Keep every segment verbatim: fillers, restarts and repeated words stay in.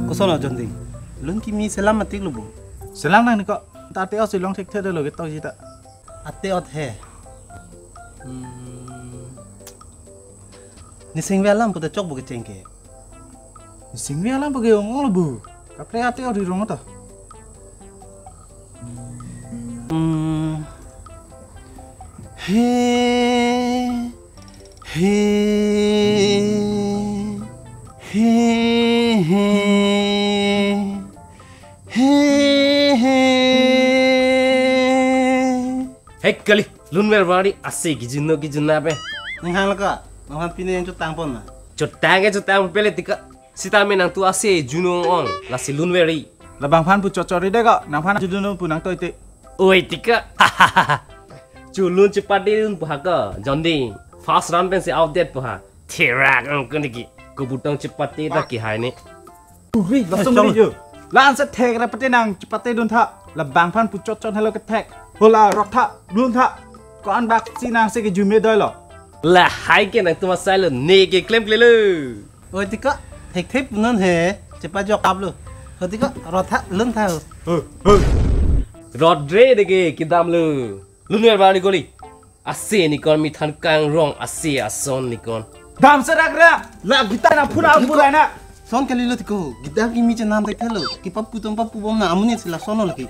Koson lo John Ding? Lun kimi selam matik lo bo. Selam nang ni ko. Ta te-ot si long thekthe lo ke to jita. Ate-ot he. Hmm. Nisingve alam puta chok bo kecheng ke. Nisingve alam puke ong lo bu. Kaprek ate-ot ri rong to. Hmm. He. He. He. He. He. He. Hei kali, lunver bari ase kijun no kijun na pe. Ning hang lo ka, nang han pine yang chutang pon na. Chutang ke chutang pele tika. Sitame nangtum ase junong ong, lasi lunver ri. Labang phan pu chot chot ri de ko, nang phan junong pu nang toi te. Oi tika. Chulun chepate dun pu ha ko, John Ding. First round pensi out det pu ha. Therak ang ko niki. Kebutong chepate ta kehai ni. Uri, langsung Eh, beri jo. Lanse thek ra pate nang chepate dun tha. Labang phan pu chot chot helo kethek. Hola rok tha, dun tha. Ko-an bak si nang se ke jume doi lo. Lahai ke nangtum asai lo, ne ke klemkle lo. Oi tika, thekthe pu non he, chepajok ap lo. Ho tika, rot tha, lun tha ho. Ho, ho. Rot re de ke kedam lo. Lunver bari kali. Ase ni kon, mi than kangrong ase ason ni kon. Dam serak ra. La gita na phuna pura na. Son kali lo tiko. Gita kimi chenam tek thelo. Kipapu tong papu bom na amonit si lason lo lagi.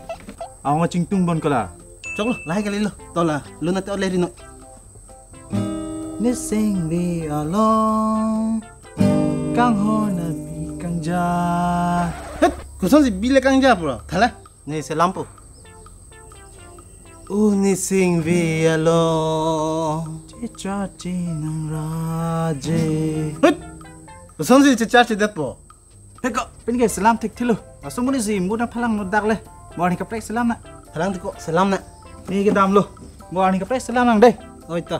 Ang chingtung bon kala. Chok lo, lahai kali lo. To la, lo na te ole ri no. Nisingve along. Kanghon abi kangja. Het, kosonsi bi le kangja pura. Thala. Ne selam po. O nisingve along. Checha chenang raje. Hut! Kosonsi checha chedet po. He ko, pini ke selam thekthe lo. Laso muni si muna phalang no dak le. Mo arni kaprek selam na. Phalang tiko selam na. Ni kedam lo. Mo arni kaprek selam nang de. Oi ta.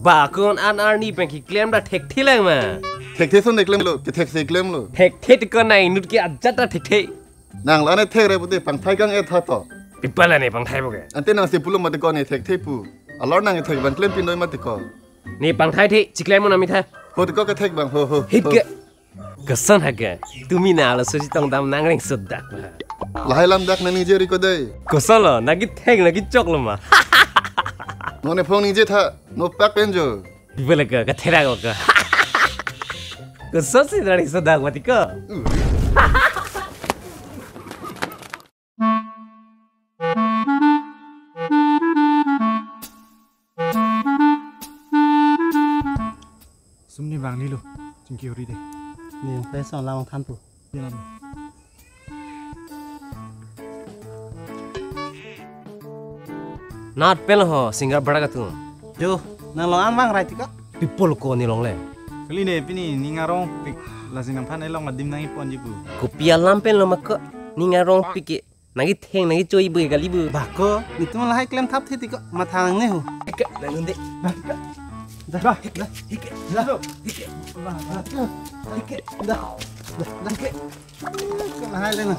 Ba kon an arni pen keklem ta thekthe lang ma. Thekthe son de klem lo, kethek se klem lo. Thekthe te kon nai nut ke ajat ta thekthe. Nang la ne thek re pute pangthai kang-et tha to. Pipala ne pangthai bo ke. Ante nang si pulo mate ko ne thekthe pu. Alor nang thek bang klem pin doi mate ko. Ne pangthai the, chiklem mo na mi tha. Ho te ko kethek bang ho ho. Hit ho. Ke. Koson ha ke, tumi na laso chetong dam nang reng sodak ba. Lahai lam dak nang ningje ri ko dei. Koson lo, nagi thek nagi chok lo ma. Mo ne phong ningje tha, mo pak pen jo. Bele ke, kathera ko ke. Kosonsi nang reng sodak mati ko. Sumni bang ni lo, chingki uri de. Ni yang pesa lang than tu. Nat pel ho, singar bara katu. Jo, nang long an bang rai tika. People ko ni long le. Kali ne pini ning arong pik, lasi nang phan elong adim nang ipon jipu. Kopi alam pel lo mak ko, ning arong pik ke. Nagi theng, nagi choi bu kali bu. Bako, nitum lahai klem thap the tiko, matha nang ne ho. Hike, nang nunde. Dah, dah, dah, hike, dah, hike, dah, hike, dah, dah, dah, hike. Lahai le na.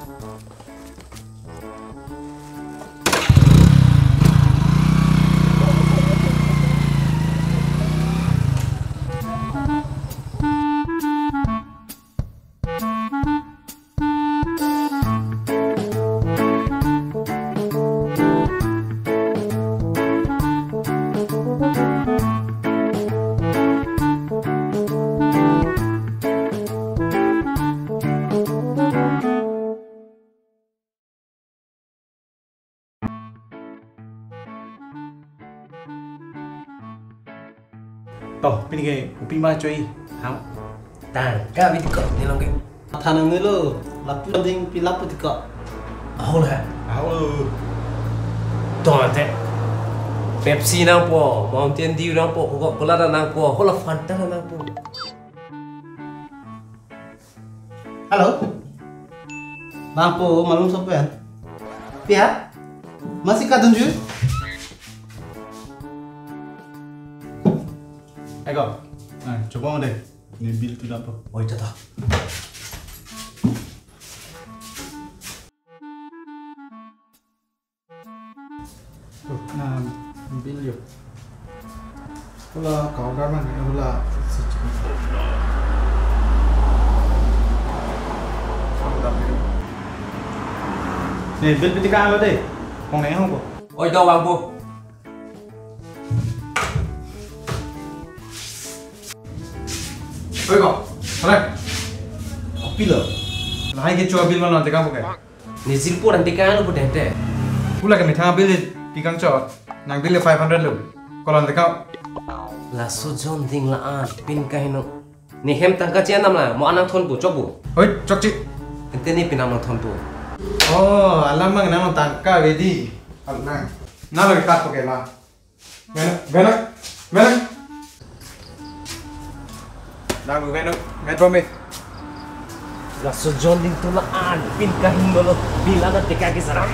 To, pini ke kopi ma choi. Ham. Tangka bi tiko, ni long ke. Matha nang ne lo, lapu ding pi lapu tiko. Ahol ha. Ahol. To ante. Pepsi nangpo, Mountain Dew nangpo, Coca-Cola nangpo, hola Fanta nangpo. Hello. Bangpo malom sopen. Pia? Masi kadunju? Ego. Ah, coba deh. Ini bill tu dapat. Oh, itu toh. Nah, bill yo. Hula kau garman ya, hula. Nih, bill piti kang lo deh. Kong neng hong ko. Oi, do bangpo. Oi ko. Hore. Kopi lo. Lahai ke chua bill mana nanti kamu ke? Ni zilpo nanti kang lo putente. Hula ke methang bill di pikang cho. Nang bill five hundred lo. Kolon teka. Laso John ding la-an pin kaheno. Ni hem tangka chian nam la, mo anang thon pu, chok pu. Hoi, chokche. Ente ni pinam nang thon pu. Oh, alam mang nang tangka vedi. Alang. Na lo kat ko ke la. Mena, mena, mena. Nang mena, met bom eh. Laso John ding tu la-an pin kaheno lo. Bill ana teka ke saram.